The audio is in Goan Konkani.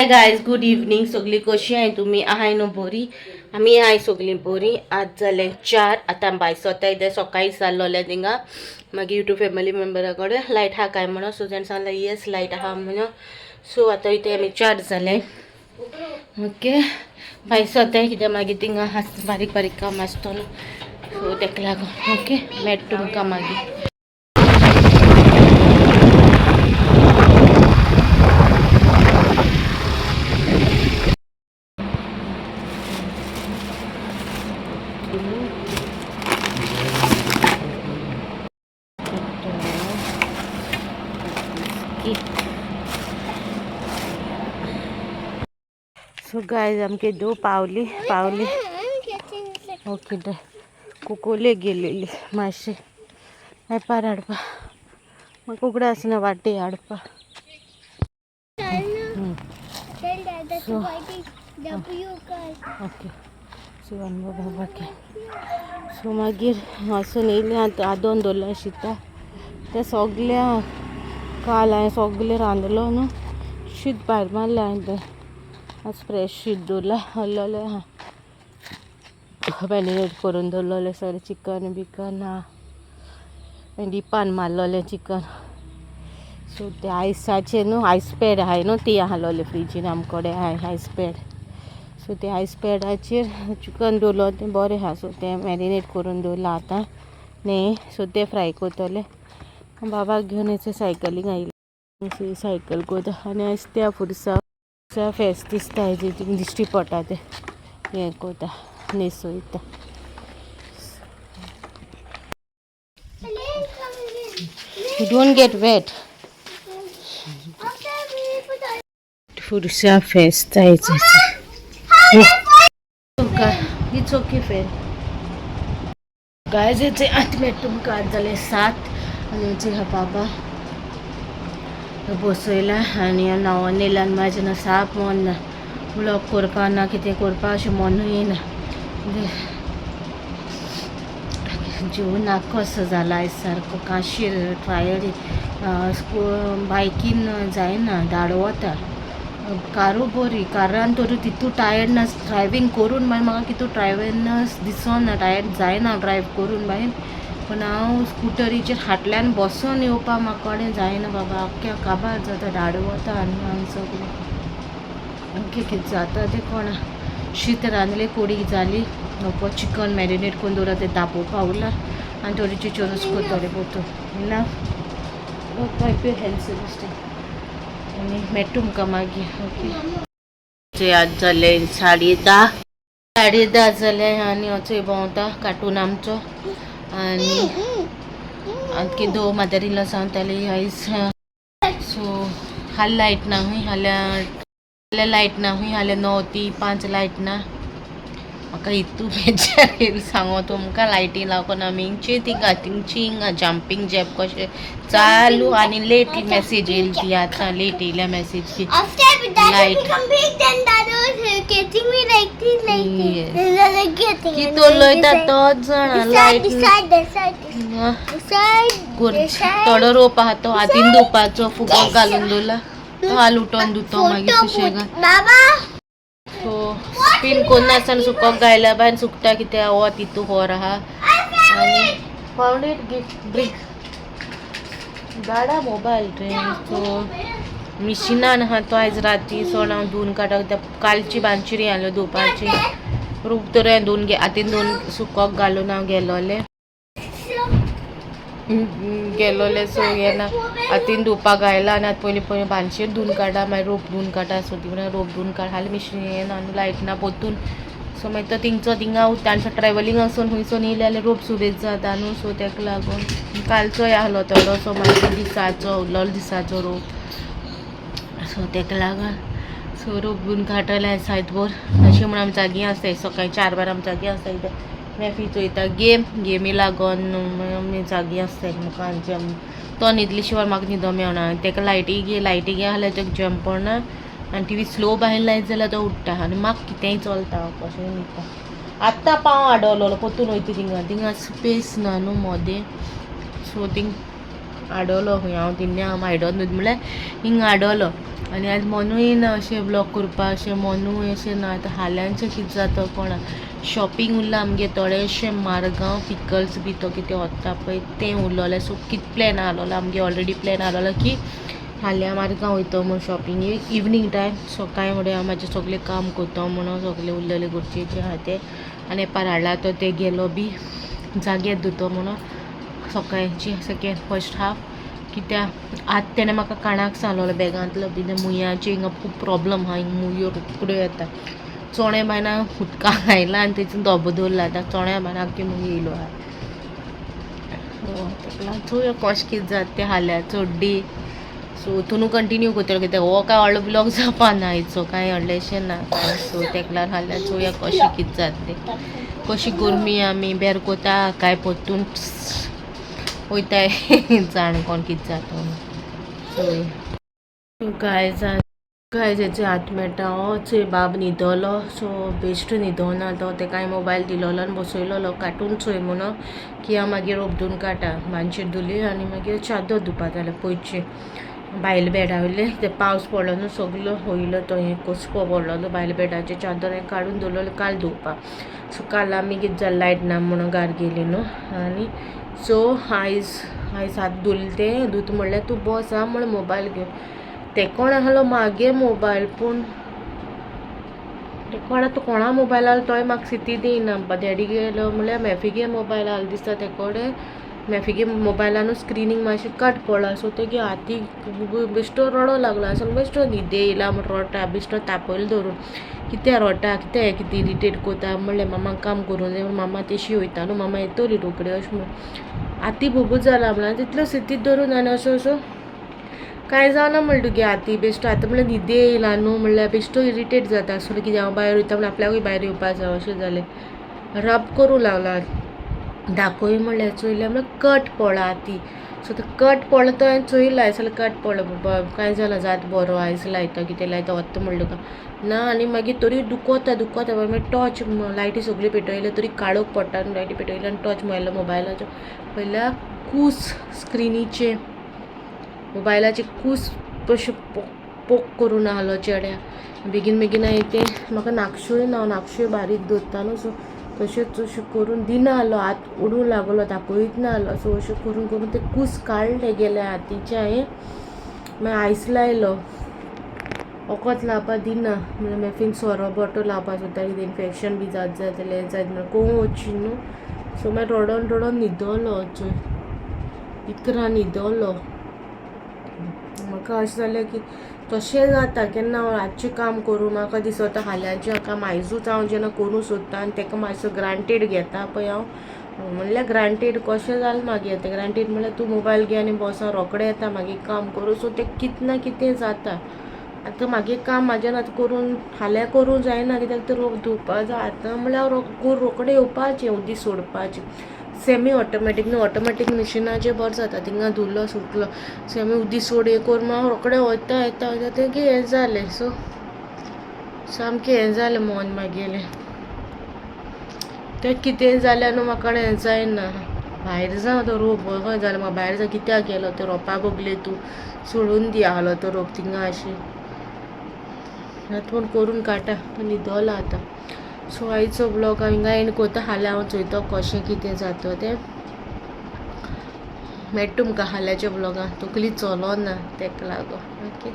Guys, good evening. सगळी कशी आहे तुम्ही? आहाय न्हू बरी? आमी आहाय सगळीं बरी. आज जालें 4. आतां भायर सोताय. ते सकाळी जाल्लोलें थिंगा मागीर युट्यूब फॅमिली मेंबरा कडेन लायट आहा काय म्हणून. सो तेणें सांगलें, येस, लायट आहा म्हणून. सो आतां इथे आमी 4 जाले. ओके, भायर सोताय कित्याक मागीर थिंगा बारीक बारीक काम आसतलो, सो तेका लागून. ओके, मेळटा तुमकां मागीर. सो गायज, आमगे दो पावली पावली. Okay, done. कुकोले गेलेली मातशें एपार हाडपा. म्हाका उगडा आसना वाटे हाडपा. So, okay, Sivan बाबा. सो मागीर हांगासून येयलें. आतां आदोन दवरला शिता तें सगळें. काल हांवें सगळें रांदलो न्हू, शीत भायर मारलें हांवें तें. आज फ्रेश शीत दवरलां, आहलोलें आहा, मॅरिनेट करून दवरलोलें सगळें. चिकन बिकन आहा, डिपान मारलोलें चिकन. सो ते आयसाचे न्हू, आयस पॅड आहाय न्हू, ती आहलोले फ्रिजीन. आमकोडे आहाय आयस पॅड. सो ते आयस पॅडाचेर चिकन दवरलो, तें बरें आहा. सो तें मॅरिनेट करून दवरलां आतां न्ही. सो तें फ्राय करतलें. बाबाक घेवन येचे सायकलींग आयले. सायकल करता आनी आयज त्या फुरसा फेस्त दिसता, हेजे दिश्टी पडटा. तें हें करता, न्हेसयता. You don't get wet. फुरशा फेस्त आयज. तुमकां it's okay fan. Guys, हेचे आतां मेळटा तुमकां. आज जालें 7 आनी हेचे ह्या बाबा बसयला आनी न्हांवोन येयला. आनी म्हाजें ना साप मन ना व्लॉग करपा ना कितें करपा अशें मनूय येयना. जीव नाका कसो जाला आयज, सारको काशीर टायर्ड. बायकीन जायना, धाड वता. कारू बरी, कारान तर तितू टायर्डनस ड्रायवींग करून मागीर म्हाका तितू टायर्डनस दिसना, टायर्ड जायना ड्रायव करून मागीर. पूण हांव स्कुटरीचेर फाटल्यान बसोन येवपा म्हाका कडेन जायना बाबा. आख्ख्या काबार जाता, धाड वता आनी हांग सगळें. ओके, कितें जाता तें कोणा. शीत रांदलें, कोडी जाली. चिकन मॅरिनेट करून दवरला, तें तापोवपा उरला आनी थोडीची चोरोस करतले पोरतून ना. हेल्थ आनी मेळटा तुमकां मागीर. ओके, आज जाले 10:30, 10:30 जाले आनी वचोय भोंवता कार्टून आमचो. आनी आणखी दो मदर इन लॉ सांगताली आयज. सो हाल लायट ना हुंय, हाल्या लायट ना हुंय, हाल्या 9 ती 5 लायट ना. म्हाका हितू बेजार सांगो तुमकां. लायटी लागून आमी हिंगची थिंगा, थिंगची हिंगा जम्पींग जॅप कशें चालू. आनी लेट मॅसेज येयली ती, आतां लेट येयल्या मॅसेज की After Dada Light. Become big, then Dada was getting me like this, like this. Yes. Then Dada getting की तो उलयता तोच जाणा. This side, light this side, this side, this side, this side. थोडो रोप आहा तो हातीन धुवपाचो, फुगो घालून दवरला. तो हाल उठोन धुतो मागीर Photo सुशेगाद. put. Baba. सो स्पिन कोन्नासतना सुकोक घायल्या बायन सुकता कित्याक वत तितू होर आहा. आनी फावंड it gift brick गाडा मोबायल रे. सो मिशिनान आहा तो आयज राती. सो हांव धुवन काडटा कित्याक कालची बांचीरी आहलो धुवपाची. रूप तर हांवें धुवन हातीन धुवन सुकोक घालून हांव गेलोलें गेलोलें. सो येना हातीन धुवपाक घायला आनी आतां पयलीं पयलीं बानशेर धुवन काडटा, मागीर रोप धुवन काडटा. सो ती म्हणल्यार रोप धुवन काड. हालीं मिशीन येना आनी लायट ना पोतून. सो मागीर तो थिंगचो थिंगा उरता आनी ट्रॅवलिंग वचून खुंयसून येयले जाल्यार रोप सुबेज जाता न्हू. सो तेका लागून कालचोय आहलो थोडो. सो मागीर दिसाचो उरलोलो दिसाचो रोप. सो तेका लागून सो रोप धुवन काडटले सायतभर अशें म्हूण आमी जागीं आसताय. सकाळी 4 बार आमी जागीं आसताय कित्याक नेफी चोयता गेम, गेमी लागोन आमी जागीं आसताय. म्हाका जेम तो न्हिदले शिवाय म्हाका न्हिदो मेवना. तेका लायटी गे, लायटी गे जाल्यार तेका जेम पडना आनी टिवी स्लो बाहेर लायत जाल्यार तो उठ्ठा आनी म्हाका कितेंय चलता, हांव कशेंय न्हिदता. आत्तां पांव आडवलोलो, परतून वयता थिंगा. थिंगा स्पेस ना न्हू मोदें. सो थिंग आडवलो खंय हांव तिन्ने हांव आयडोन न्हिद म्हणल्यार हिंगा आडवलो. आनी आज मनूय ना अशें व्लॉग करपा, अशें मनूय अशें ना. आतां हाल्यांचें कितें जाता कोणा. शॉपिंग उरलां आमगे थोडेशें, मारगांव पिकल्स बी तो कितें वता पळय तें उरलोलें. सो कितें प्लॅन आहलोलो आमगे, ऑलरेडी प्लॅन आहलोलो की फाल्यां मारगांव वयतो म्हूण शॉपिंगेक इवनींग टायम. सकाळीं फुडें हांव म्हाजें सगळें काम करता म्हणून सगळें उरलेलें गरजेचें आहा तें. आनी एपार हाडला तो ते गेलो बी जाग्यार धुतो म्हणून सकाळची सेकेंड फर्स्ट हाफ. कित्याक आतां तेणें म्हाका काणाक सांगलोलो बॅगांतलो बी ते मुयांचे हिंगा खूब प्रोब्लम आहा, हिंगा मुयो रोकड्यो येता. चोणे बायना उदकाक आयला आनी तेतून धोबो दवरला, आतां चोण्या बायना आख्खी मुयो येयलो आहा. ताका लागून चोवया कशें कितें जाता तें हाल्यां चड डे. सो तुनू कंटिन्यू करतलो कित्याक हो काय व्हडलो ब्लॉग जावपा ना आयचो, कांय व्हडलेंशें ना काय. सो ताका लागून हाल्यां चोवया कशें कितें जाता तें, कशी गरमी आमी बेर कोता काय परतून वयताय जाण कोण कितें जाता म्हणून. सो गायज, गायज हेचे हात मेळटा हो चोय बाब न्हिदलो. सो बेश्टो न्हिदोना तो, तेका हांवें मोबायल दिलोलो आनी बसयलोलो कार्टून चोय म्हणून की हांव मागीर रोप धुवन काडटा. मानशेर धुली आनी मागीर चादर धुवपा जाय जाल्यार पयचे भायले बेडा वयले ते पावस पडलो न्हू सगलो वयलो तो हें कोसको पडलोलो भायले बेडाचे चादर हांवें काडून दवरलेलो काल धुवपाक. सो काल आमी कितें जालें लायट ना म्हणून घार गेली न्हू. आनी सो आयज आयज हात धुले ते धुता म्हणल्यार तूं बस आं म्हण मोबायल घेवन ते कोण आहलो मागे मोबायल, पूण ते कोण आतां कोणा मोबायल आहलो तोय म्हाका सिती दिना. डॅडी गेलो म्हणल्यार मॅफिगे मोबायल आहलो दिसता ते कडेन, मॅफिगे मोबायलानू स्क्रिनींग मातशें कट पडला. सो तेगे हाती बेश्टो रडो लागलो आसलो, बेश्टो न्हिदे येयला म्हण रडटा, बेश्टो तापयलो धरून कित्याक रडटा, कित्याक कितें इरिटेट कोता म्हणलें मामाक काम करूं जाय म्हण, मामा तेशी वयता न्हू, मामा येतली रोकडी अशें म्हण आती बोबूच जाला म्हणल्यार तितलो सितीत धरून. आनी असो असो कांय जावना म्हणलें तुगे हाती बेश्टो आतां म्हणल्यार न्हिदे येयला न्हू म्हणल्यार बेश्टो इरिटेट जाता आसलो कितें हांव भायर वयता म्हण आपल्याकूय भायर येवपा जाय अशें जालें. रब करूं लागला दाखय म्हणल्यार चोयल्यार म्हणल्यार कट पडला हाती. सो तो कट पडलो तो हांवें चोयला जाल्यार कट पडलो बाबा कांय जाला जात बरो आयज लायता कितें लायता वता म्हणलें तुका ना. आनी मागीर तरी दुखोता दुखोता मागीर टॉर्च लायटी सगळी पेटयल्यो तरी काळोख पडटा न्हू, लायटी पेटयल्यो आनी टॉर्च मारलो मोबायलाचो पयल्या कूस स्क्रिनीचे मोबायलाचे कूस कशें पोक पोक करून आहलो चेड्या. बेगीन बेगीन हांवें तें म्हाका नाकशूय ना, नाकशूय बारीक धरता न्हू. सो तशेंच अशें करून दिना आहलो, हात ओडूंक लागलो दाखयत ना आहलो. सो अशें करून करून ते कूस काडले गेले हातीचे हांवें. मागीर आयस लायलो, वखद लावपा दिना म्हणल्यार मॅफीन सोरो बोटो लावपा सोदता कितें इन्फेक्शन बी जात जातलें जायत म्हणून कोण वचची न्हू. सो मागीर रडोन रडोन न्हिदलो चोय इकरा न्हिदलो. म्हाका अशें जालें की तशें जाता केन्ना हांव रातचें काम करूं म्हाका दिसता फाल्यांचें काम आयजूच हांव जेन्ना करूं सोदता आनी ताका मातसो ग्रांटेड घेता पळय हांव म्हणल्यार ग्रांटेड कशें जालें मागीर तें ग्रांटेड म्हणल्यार तूं मोबायल घे आनी बस हांव रोखडें येता मागीर काम करूं. सो तें कितें ना कितें जाता. आतां मागीर काम म्हाज्यान आतां करून फाल्यां करूं जायना कित्याक तर रोग धुवपा जाय आतां म्हणल्यार हांव रोखडें येवपाचें उदीक सोडपाचें. सेमी ऑटोमॅटीक न्हू, ऑटोमॅटीक मिशिनाचेर बरें जाता थिंगा धुलो सुकलो. सेमी उदीक सोड हें करून हांव रोखडें वयता येता वयता तें हें जालें. सो सामकें हें जालें मन मागेलें तें कितें जालें न्हू म्हाका हें जायना. भायर जावं तो रोप खंय जालें म्हाका भायर जावं कित्याक गेलो तो रोपा बगले तूं सोडून दी आहलो तो रोप थिंगा अशें पूण करून काडटा न्हिदोला आतां. सो आयचो ब्लॉग हांव हिंगा एंड करता. फाल्यां हांव चोयता कशें कितें जाता तें. मेळटा तुमकां फाल्यांच्या ब्लॉगान. तकली चलोना तेका लागून. ओके.